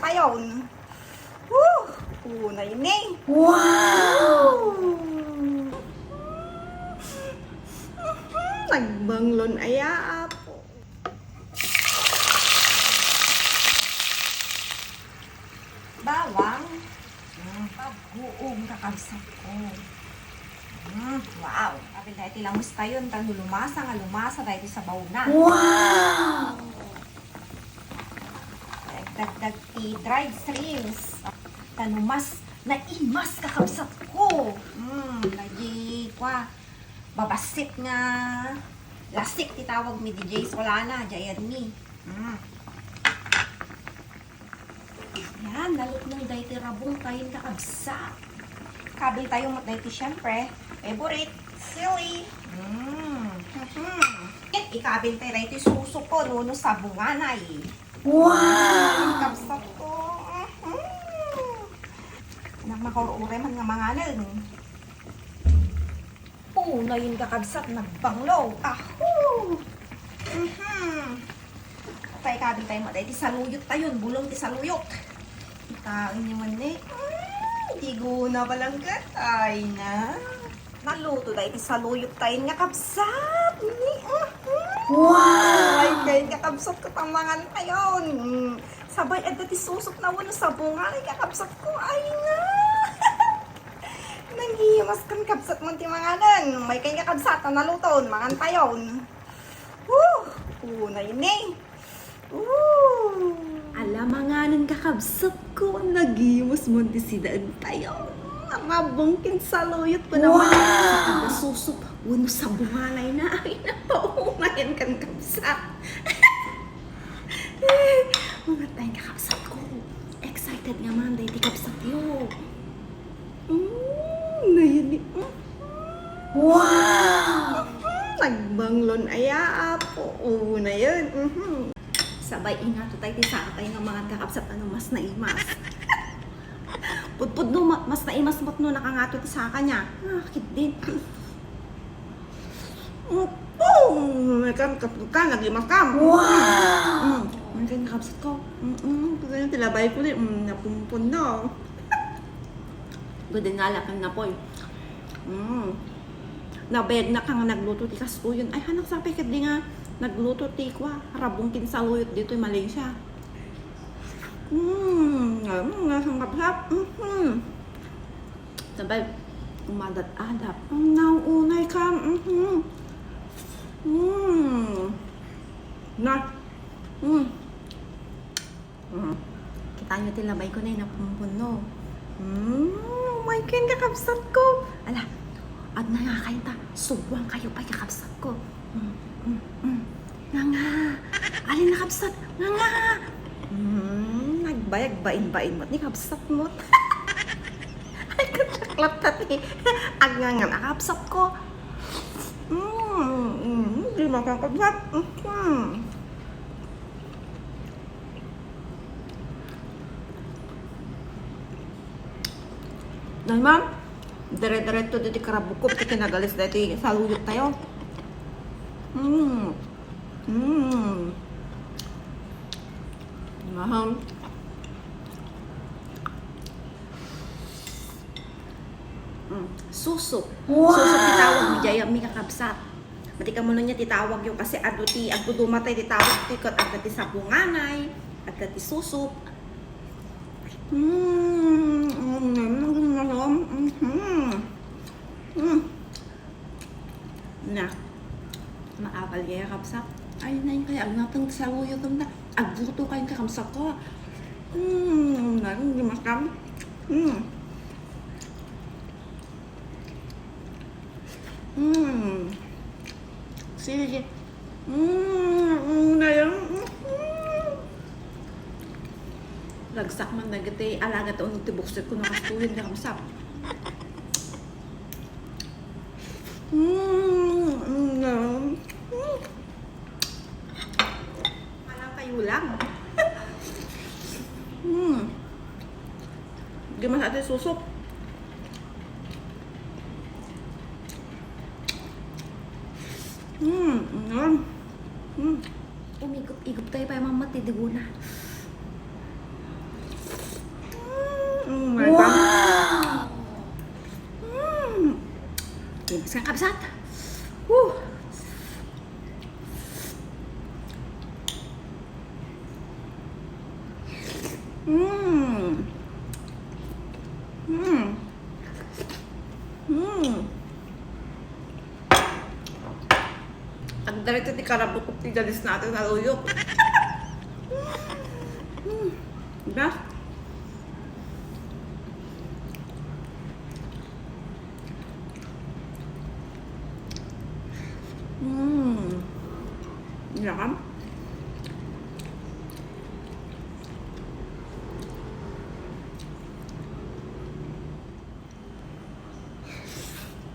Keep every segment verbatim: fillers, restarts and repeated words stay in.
Tayon. Woo! Unay ni. Wow! Nagbanglon aya, apo. Bawang. Mm, pagguong kakabsat ko. Mm, wow. Apil daytoy lamus tayon, ta no lumasa nga lumasa daytoy sabawna. Wow! Nagdagdag ti dried shrimps. Ta no mas naimas kakabsat ko. Mm, nagi, kwa, babassit nga lasik ti tawag mi di Jace, wala na, giant mi. Mm. Yan, naluknong daytoy rabong tayon kakabsat. Kabil tayo met daytoy, syempre, favorite, sili. Mm. Mhm. Ket ikabil tayo daytoy suso ko, no, no sabunganay. Wow! Kabsat ko. Mhm. Anak, makaur-uray man nga manganen. Unayen kakabsat, nagbanglo. Ahu! Mhm. Tay, kabil tayo met daytoy saluyot tayon, bulong ti saluyot. Itaen niyo man ni. Mm, ti guna palangkat. Ay na. Naluto daytoy saluyot tayon nga kabsat. Ni, mhm. Wow! Ay, kay kakabsat ko ta mangan tayon. Mm. Sabay adda ti susup na wenno sabunganay kakabsat ko. Ay na. Nangimas kan kabsat mo ti manganen. May kay kakabsat na naluton, mangan tayon. Woo! Unay ni. Woo! Ala, manganen kakabsat ko, nagimus mo ti sidaentayo. Rabong ken saluyot ko naman. Wow! Sa kada susup, wenno sabunganay na. Ay, napaungayan kan kabsat. Mga tay kakabsat ko. Excited nga man, day ti kabsat yo. Mm, nayon ni, mm. Wow! Mm, nagbanglon aya, apo. Oo, nayon. Mhm. Sabay ingato tay ti saka tay nga mangan kakabsat, ano, mas naimas. Pudpud no, ma-, mas naimas met no nakangato ti saka niya. Ah, kit din. Mm, oh, may kan, kan, kan, lagi makam. Wow! Mm, may kan kakabsat ko. Mm, mm, kaya tilabay ko ni, mm, napumpon na. Gudin nga lakan na po. Mm. Nabayag na ka nga nagluto ti kastoyon. Ay, hanak sa peket di nga nagluto ti kwa, rabong kinsaluyot ditoy Malaysia. Mm, mm, nasangkapsat. Mm. Sabay, umadat-adat. Ang nauunay ka. Mhm. Mm. Na. Mm. Mm. Kita niyo ti labay ko na inapumpon, no? Mm. Oh my God, kakabsat ko. Ala, agna nga kayo ta. Subuan kayo pa, kakabsat ko. Mm, mm, mm. Nga nga. Alin na kabsat? Nga nga. Hmm, nagbayag bain-bain mo ni kabsat mo. Ay, katsaklat na ti. Agngangan a kabsat ko. Hmm, hmm, di makakabsat. Hmm. Naman, dire-diretso diti karabukop ti kinagalis daytoy saluyot tayo. Mm. Mm. Mahal. Mm. Susup. Wow! Susup ti tawag mi diay, mi kakabsat. Mati kamo no niya ti tawag yo kasi adu ti agduduma tay ti tawag ti ket adda ti sabunganay, adda ti susup. Mm, mm, mm, mm, mm. Mm. Na, maapal kaya kabsat. Ay, na yung kaya, ang natang saluyo tanda. Agbuto kayo kakabsat ko. Mm, na, hindi makam. Mm. Mm. Sige. Mm, mm, na yan. Mm. Lagsak man dagiti alaga ta uneg ti buksit ko nakastuhin nga kamsap. Mm, mm, mm. Parang kayo lang. Mm. Di man ate susup. Mm, mm, mm. Umigup-igup tayo pa yung mga matidiguna. Sa kabsat. Woo! Mm. Mm. Mm. Agdarito ti karabukop ti dalis natin, naluyok. Mm. Diba? Mm. Yan.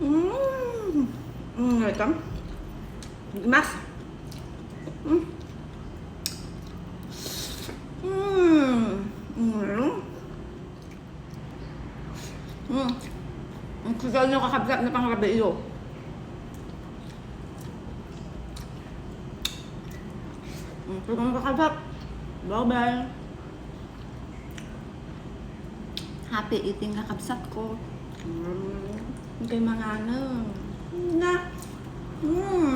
Mm. Mm, ito. Mas. Mm. Mm. Mm. Mm. Ang kudaw niyo kakabsat na pangrabii. Mm, kudaw niyo kakabsat. Bye-bye. Happy eating, kakabsat ko. Mm. Kay mga ano. Na. Mm.